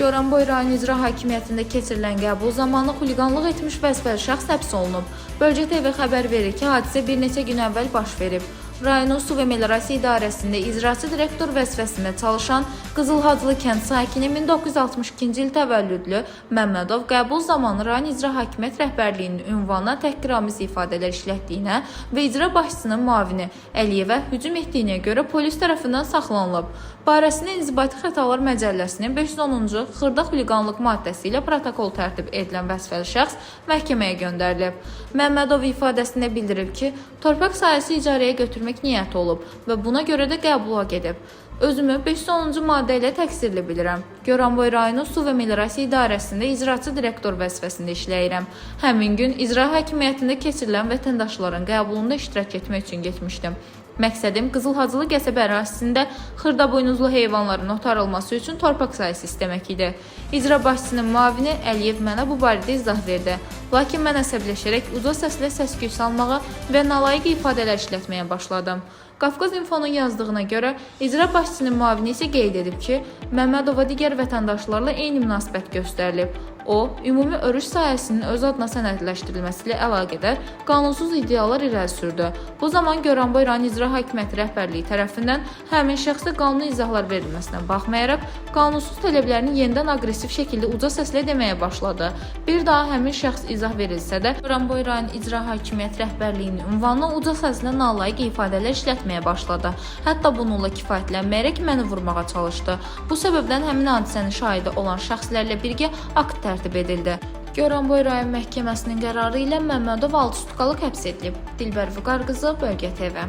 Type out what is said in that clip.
Goranboy rayon İcra Hakimiyyətində keçirilən qəbul zamanı xuliqanlıq etmiş vəzifəli şəxs həbs olunub. Bölgə TV xəbər verir ki, hadisə bir neçə gün əvvəl baş verib. Rayonun Su və Meliorasiya İdarəsində icraçı direktor vəzifəsində çalışan Qızılhacılı kənd sakini 1962-ci il təvəllüdlü Məmmədov qəbul zamanı rayon İcra Hakimiyyət rəhbərliyinin ünvanına təhqiramiz ifadələr işlətdiyinə və icra başçısının müavini Əliyevə hücum etdiyinə görə polis tərəfindən saxlanılıb. Barəsində İnzibati Xətalar Məcəlləsinin 510-cu xırda xuliqanlıq maddəsi ilə protokol tərtib edilən vəzifəli şəxs məhkəməyə göndərilib. Məmmədov ifadəsində bildirib ki, torpaq sahəsi icarəyə götürmək niyyəti olub və buna görə də qəbula gedib. Özümü 510-cu maddə ilə təqsirli bilirəm. Goranboy rayonu Su və Meliorasiya İdarəsində icraçı direktor vəzifəsində işləyirəm. Həmin gün icra hakimiyyətində keçirilən vətəndaşların qəbulunda iştirak etmək üçün getmişdim. Məqsədim Qızılhacılı qəsəbə ərazisində xırdabuynuzlu heyvanların otarılması üçün torpaq sahəsi istəmək idi. İcra başçısının müavini Əliyev mənə bu barədə izah verdi. Lakin mən əsəbləşərək uca səslə səs-küy salmağa və nalayiq ifadələr işlətməyə başladım. Qafqaz İnfonun yazdığına görə icra başçısının müavini isə qeyd edib ki, Məmmədova digər vətəndaşlarla eyni münasibət göstərilib. O, ümumi örüş sahəsinin öz adına sənədləşdirilməsi ilə əlaqədar qanunsuz iddialar irəli sürdü. Bu zaman Goranboy rayon İcra Hakimiyyəti rəhbərliyi tərəfindən həmin şəxsə qanuni izahlar verilməsinə baxmayaraq, qanunsuz tələblərini yenidən aqressiv şəkildə uca səslə deməyə başladı. Bir daha həmin şəxs izah verilsə də, Goranboy rayon İcra Hakimiyyəti rəhbərliyinin ünvanına uca səslə nalayiq ifadələr işlətməyə başladı. Hətta bununla kifayətlənməyərək məni vurmağa çalışdı. Bu səbəbdən həmin hadisənin şahidi olan şəxslərlə birgə akt tərtib edildi. Goranboy rayon məhkəməsinin qərarı ilə Məmmədov 6 sutkalıq həbs edilib. Dilbər Vüqar qızı, Bölgə TV.